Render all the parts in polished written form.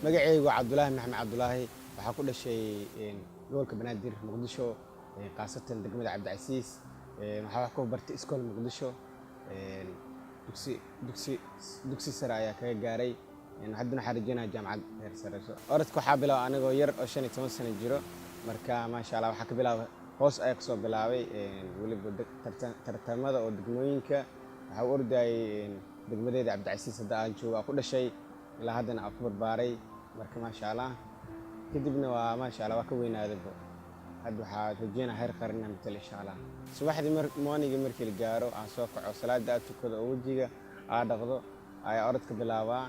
Magacaygu waa Cabdulaahi Maxamed Cabdulaahi. Waxaa ku dhashay gobolka Banaadir, Muqdisho, khaasatan degmada Cabdicasiis. Waxaa wax ku bartay iskool Muqdisho, dugsi sare ayaa kaga gaaray. Haddana waxaan rajeynaya jaamacad heer sareyso. Orodka waxaa bilaabay anigoo yar oo 15 sano jiro. Marka, maasha Allah, waxaa ka bilaabay hoos ayaa kasoo bilaabay. Weliba tartamada oo degmooyinka waxaa u ordayay degmadeeda Cabdicasiis hadda aan joogo, aan ku dhashay, ilaa haddana aan ku barbaaray. Marka, maasha Allah, kadibna waa, maasha Allah, waa ka weynaadaybo. Hadda waxaa rajeynaya heer qaran inaan matalo, insha Allah. Subaxdii morning markii la gaaro, aan soo kaco, salaada aad tukado oo wejiga aa dhaqdo, ayaa orodka bilaabaa.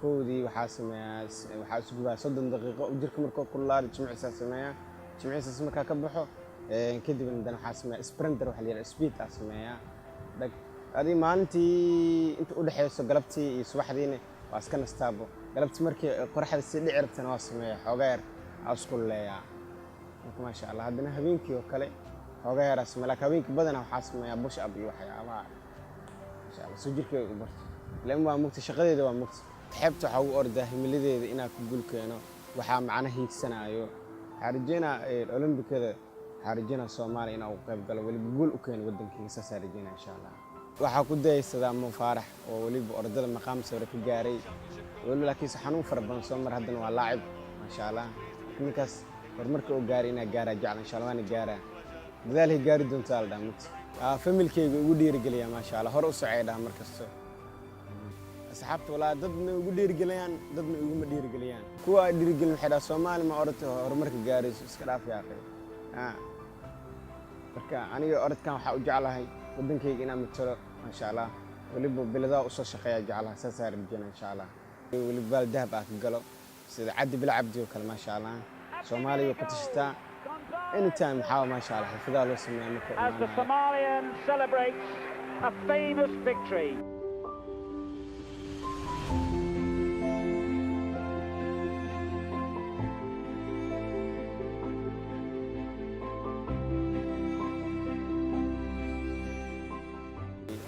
Kowdii waxaa sameeyaa, waxaa isu gubaa 30 daqiiqo jirka markuu kululaado, jimicsaa sameeyaa. Jimicsaas markaa ka baxo kadibna haddana waxaa sameeyaa sprint, waxa la yidhaha speed aa sameeyaa dhag. Adi maalintii inta u dhexeyso galabtii iyo subaxdiina waa iska nastaabo. Galabtii markii qoraxda sii dhici rabtana waa sameeyaa, xoogaa yar aa isku leeyaa. Marka, maasha Allah, haddana habeenkii oo kale xoogaa yaraa sameeya, laakiin habeenkii badanaa waxaa sameeyaa push up iyo waxyaabaha, maasha Allah, soo jirkeeda u barto. Ilaan waa mugta shaqadeeda, waa mugta xeebta. Waxaa ugu ordaa himiladeeda inaa ku guul keeno, waxaa macna hiigsanaayo. Waxaa rajeynaa Olombikada, waxaa rajeynaa Soomaaliya inaa ugu qayb galo, weliba guul u keeno waddankeyga. Saasaa rajeynaa, insha Allah. Waxaa ku dayaysadaa Mo Faarax oo weliba orodada maqaam sare ka gaaray, weliba laakiinse xanuun fara badan soo mar, haddana waa laacib, maasha Allah. Ninkaas horumarka oo gaaray inaa gaaraa jecla, insha Allah, waana gaaraa. Dadaalhay gaari doontaa la dhaha mugta. Familkeyga ugu dhiirigeliyaa, maasha Allah, hore u socay dhaha mar kasto. Asxaabta walaa dadna ugu dhiirigeliyaan, dadna iguma dhiirigeliyaan. Kuwa ay dhiirigelin waxay dhaha: "Soomaali ma orodta horumarka gaarayso, iska dhaaf yaaqay." Marka aniga orodkan waxaa u jeclahay waddankayga inaan matalo, maasha Allah, weliba biladaha usoo shaqeeya jeclaha. Saasaa rajeyna, insha Allah, weliba baal dahab ah ka galo sida Cabdi Bila Cabdi oo kale, maasha Allah. Soomaaliya way ku tashataa anytime. Waxaa, maasha Allah, xirfadaha loo sameeyaa marka As the imaanayo. Somalian celebrates a famous victory.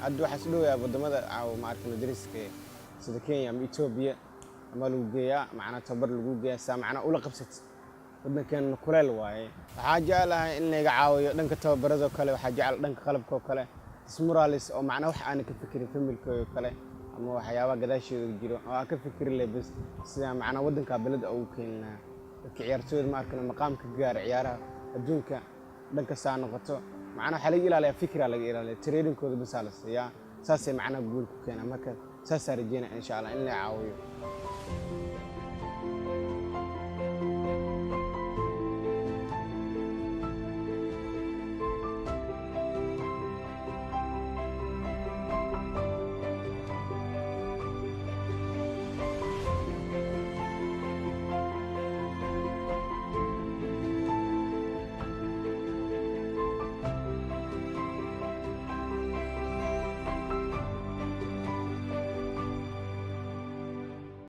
Hadda waxaa is dhowayaa wadamada caawa, ma arkano, dariska sida Kenya ama Etoobiya ama lagu geeyaa, macnaa tababar lagu geeyaa saa macnaa ula qabsatid. Waddankeena kuleel waaye. Waxaa jeclahay in layga caawiyo dhanka tababaradoo kale, waxaa jecel dhanka qalabka oo kale, dismuralis oo macnaa wax aana ka fikirin familkooda kale ama waxyaabaha gadaasheeda jiro oo aan ka fikiri leh bas sida macnaa waddankaa beleda ugu keeni lahaa. Dadka ciyaartooyda, ma arkano, maqaamka gaara ciyaaraha adduunka dhan kastaa noqoto, macnaa waxaa laga ilaaliyaa, fikraa laga ilaaliya, trainingkooda basaa la siiyaa, saasay macnaa guul ku keenaa. Marka saasaa rajeynaya, insha Allah, in la caawiyo.